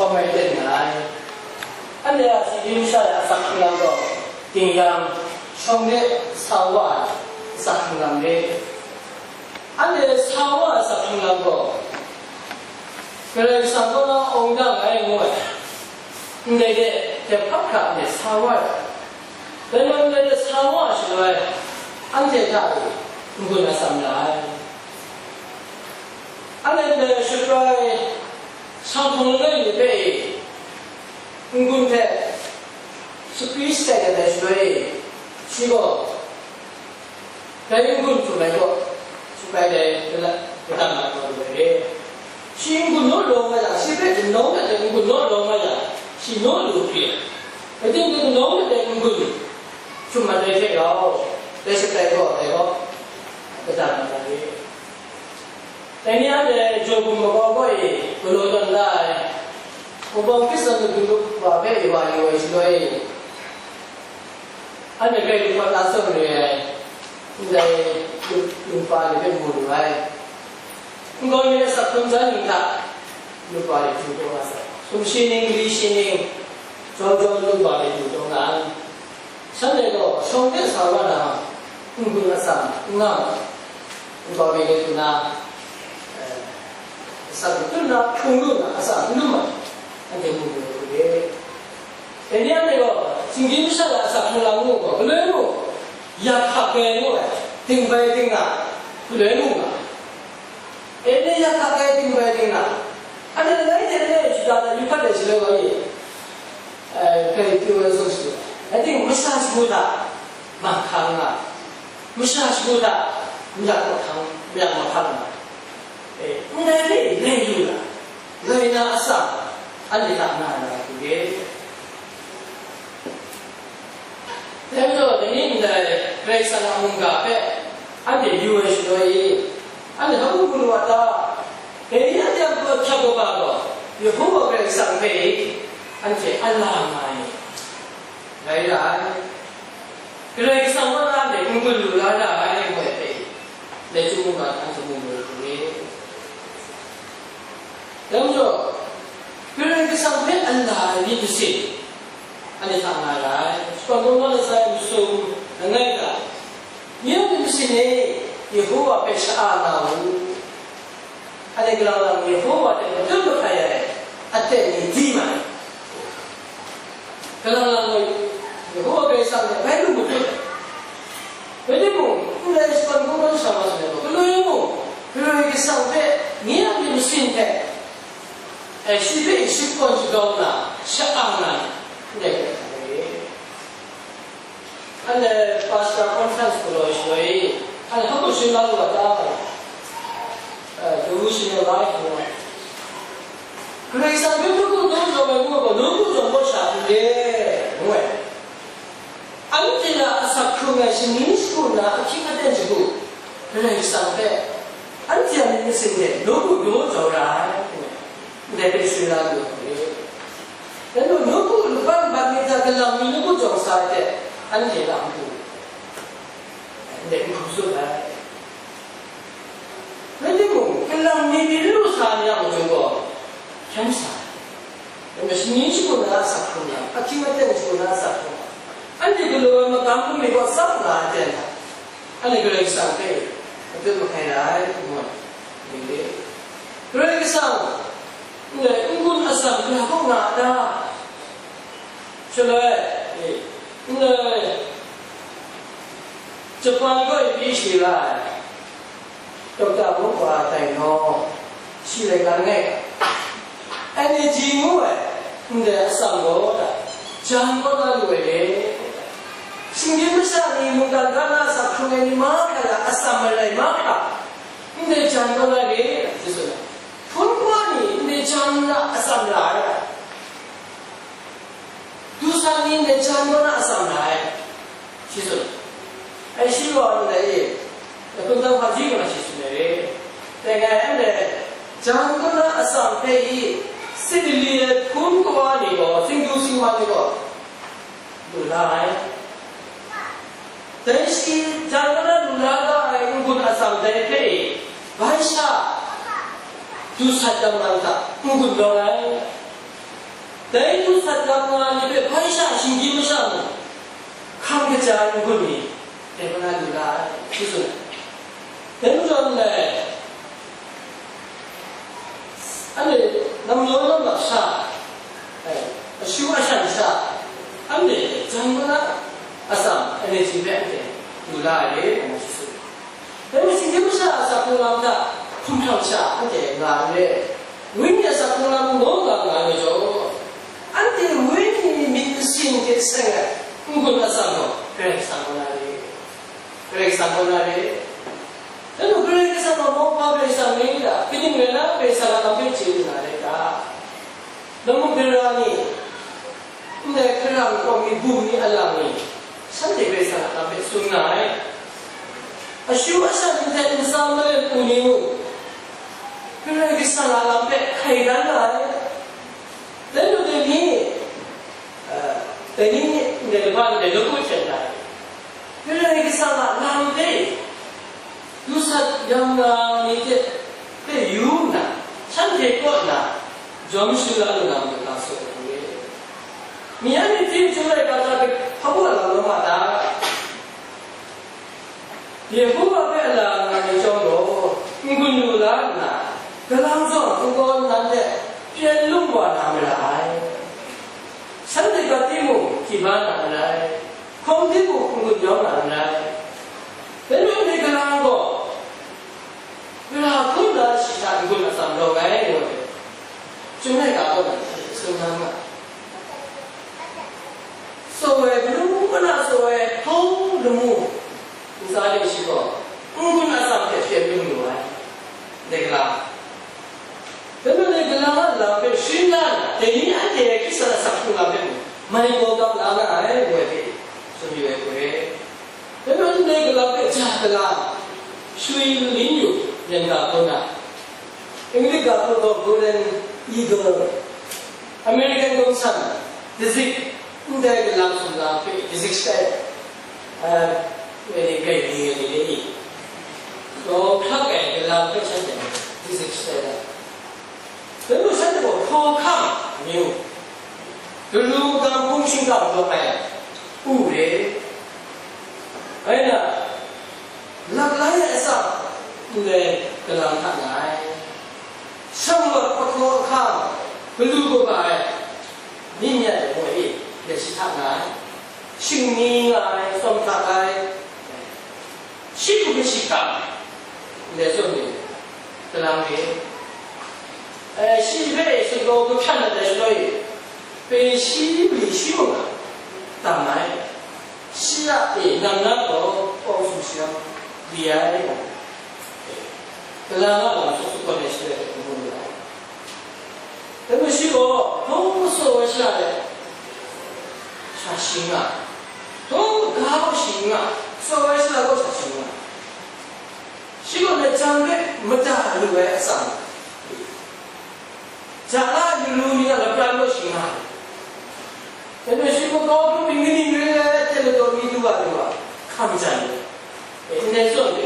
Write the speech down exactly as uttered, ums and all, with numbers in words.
Shawng ai ten nga ai. Anhte a singgyim masha a asak hkrung lam gaw, ding yang, shawng de sa wa ai asak hkrung lam re. Anhte sa wa ai asak hkrung lam gaw, Karai Kasang kaw na awng dang ai ngu ai. Ndai de, dep hkap hkra anhte sa wa ai. Dai majaw ndai de sa wa ai shaloi, anhte hta e n-gun atsam ra ai. Anhte ndai shaprai, Sanghkawng langai mi hpe e, n-gun hte sakri shatai dat ai shaloi e, shi gaw dai n-gun htum ai kaw, shatai dai lata, lata mat kaw lu ai re. Shi n-gun naw lawm nga yang, shi hpe gun nawng dat ai n-gun naw lawm nga yang, shi naw lu hkri ai. Rai timung, gun nawng dat ai n-gun htum mat ai hte rau, dai shatai kaw, dai kaw, lata mat ai re. Dai ni anhte jaw bum makau kaw e galaw tawn la ai, Wunpawng Hkristan matu wa hpe e wa yu ai shaloi, anhte grai lu hkawt la zawn re ai, ndai lu-, lumhpa ni hpe mu lu ai. Nkau mi asak hkrung jan ning hta, lumhpa ni du taw nga sai. Sumshi ning, li shi ning, jaw jaw lumhpa ni du taw nga ai. Shanhte gaw shawng de sa wa na, n-gun atsam n nga ai, nkau mi ni du na, eh, asak n tut na, hkrung lu na, asak n lu ai, anhte mu lu ai hku re. Dai ni anhte gaw, singgyim masha a asak hkrung lam ngu gaw, galoi mung, yak hkak ai ngu ai, dingbai dingna, galoi mung nga ai. E, yak hkak ai dingbai dingna, anhte langai hte langai shada na yu hkat ai shaloi wa e, eh, grai pyi ai zawn shi, rai timung, masha shagu hta mahkang nga, masha shagu hta mayak mahkang, mayak mahkang nga, eh, ndai hpe rai lu na, rai na atsam, anhte hta nga na hku re. Dai majaw, dai ni ndai Karai Kasang a mungga hpe anhte yu ai shaloi, anhte hpa mung lu a ta? Dai ni anhte a pru ahkyak kaba gaw, Yehowa Karai Kasang hpe anhte a la nga ai. Rai ra ai. Karai Kasang kaw na anhte n-gun lu la ra ai, ngu ai hpe, dai chyum mungga hta anhte mu mu ai hku re. Dai majaw, Karai Kasang hpe a la ai myit masin, anhte hta nga ra ai. Shakawn Kungdawn Esaia masum langai hta, nye a myit masin e, Yehowa hpe sha-a nga u. Anhte galang lang Yehowa hte matut mahkai ai aten ni di ma ai. Galang lang gaw Yehowa Karai Kasang hte bai lu matut ai. Rai timung, ndai Shakawn Kungdawn sha wa tsun ai gaw, galoi mung, Karai Kasang hpe nye a myit masin hte, eh, shi hpe shakawn shadawn na, sha-a na, ndai hpe hkrai ai. Anhte pastor conference galaw shaloi, anhte hpa mung shim la lu a ta? Eh, devotional life ngu ai. Karai Kasang hpe nawku daw jaw ai ngu ai gaw, nawku jaw gaw sha hku re, ngu ai. Anhte a asak hkrung ai shaning shagu na ahkying aten shagu, Karai Kasang hpe anhte a myit masin hte nawku daw jau ra ai, ngu ai. Ndai hpe swi la lu ai. Dai nu, nawku laban bat mi hta galang mi nawku jawng sa ai hte, anhte lam hku, ndai n hkum tsun ai. Rai timung, galang mi pyi lu sa ni a matu gaw, hkyen sa ai. Dai majaw, shaning shagu na asak hkrung ai, ahkying aten shagu na asak hkrung ai, anhte galaw ai magam bungli kaw tsap nga ai ten hta, anhte Karai Kasang hpe matut mahkai ra ai, ngu ai. Ning re. Karai Kasang, ndai n-gun atsam ya kaw nga a ta? Shaloi, eh, ndai Japan kaw e pyi shi ra ai Dokta Mukwa Dainaw, shi laika langai hta, energy ngu ai ndai atsam gaw, jan kaw na lu ai re. Shinggyim masha ni mungkan ga na asak hkrung ai ni mahkra a atsam marai mahkra, ndai jan kaw na re, shi tsun ai. Hpun kawa ni ndai jan na atsam ra ai. Dusat ni ndai jan kaw na atsam ra ai, shi tsun. Ai, shi gaw ndai e, hkungtang hpaji gaw shi tsun ai re. Dai rai nna, jan kaw na atsam hpe i, singli ai hpun kawa ni gaw, singdu singwan ni gaw, lu la ai. Dai shi jan kaw na lu la ga ai n-gun atsam dai hpe i, bai sha dusat dang lam hta n-gun lawng ai. Nga ni hpe bai sha shinggyim masha mung, hkam kaja ai n-gun ni, dai hpang na lu la ai, shi tsun ai. Dai majaw ndai, anhte namlaw namlap sha, eh, ashu ashan sha, anhte jan na atsam, energy hpe anhte lu la ai, ngu shi tsun ai. Dai majaw, shinggyim masha a asak hkrung lam hta hkumhkrang sha anhte nga n re. Wenyi a asak hkrung lam naw nga nga ai majaw, anhte wenyi myit masin hte seng ai n-gun atsam gaw Karai Kasang kaw na re. Karai Kasang kaw na re. Dai majaw Karai Kasang a mauhpa Karai Kasang rai ta, kaning rai na Karai Kasang a lam hpe chye lu na rai ta? Lamu gara ni, ndai hkarang kawng ni, bum ni, alang ni, shanhte Karai Kasang a lam hpe tsun nga ai. Ashu ashan ntsa malen u ni mung, Karai Kasang a lam hpe hkai dan nga ai. Dai majaw dai ni, eh, dai ni, ndai laba ndai lagu hten ai. Karai Kasang a lam hpe, dusat yang na ni hte hpe yu nna, shanhte kaw nna, jawm shu la lu na matu, nga tsun ai hku re. Mi yan ni hpyi chyum laika hta hpabu a lam rawng ma ta? Yehowa hpe a la nga ai chyawm gaw, n-gun lu la nna, galang zawng hkungga nan hte pyen lung wa na mara ai. Shanhte gat timung hkyi ba na mara ai, hkawm timung n-gun yawng na mara ai. Dai majaw ndai galang gaw, gara hkrum na shi hta n-gun atsam rawng ai, ngu ai. Chyum laika kaw na shi tsun na nga. Tsaw ai, manu mana tsaw ai, hpawng lamu, ntsa de shi gaw, n-gun atsam hte pyen lung lu ai, ndai galang. Dai majaw ndai galang a lam hpe sharin la nna, dai ni anhte Hkristu a asak hkrung lam hpe mung, mai gaw kap la nga ai, ngu ai hpe tsun yu ai hku re. Dai majaw ndai galang hpe ja gala, shwi lin yu, yan ga kaw na, English ga hku gaw Golden Eagle, American gumsam, kazik, ndai galang sumla hpe kazik shatai, eh, e ni, grai ni, e ni, e ni, gaw hkrak ai galang hpe shanhte kazik shatai ai. Dai majaw shanhte gaw hkawhkam amyu, galu magam hpung shingkang lawt ai u re. Rai nna, laklai ai atsam ndai galang hta nga ai. Shanglawt ahkaw ahkang, galu kaba ai, myi myan ai gaw e, ya shi hta nga ai. Shingni nga ai, tsawm hta ai, shi hku hpe shi kam, ndai zawn e, galang re. E, shi hpe sutlaw kahpyan ai shaloi, pyi shi mali shi mung a dam ai. Shi a e, nang na gaw, kawng sumshi yang, li ai, galang a lam suk suk gaw, shi hpe mu lu ai. Dai majaw shi gaw, hpawng tsaw ai sha hte sha shi nga, hpawng ga gaw shi nga, tsaw ai sha gaw sha shi nga. Shi gaw lajang hpe mada lu ai atsam, ja la ai lalu ni a lapran gaw shi nga. Dai majaw shi makau hkrum ni kaning rai ai, hte ladaw mi du wa du wa, hkam jan ai. E, ndai zawn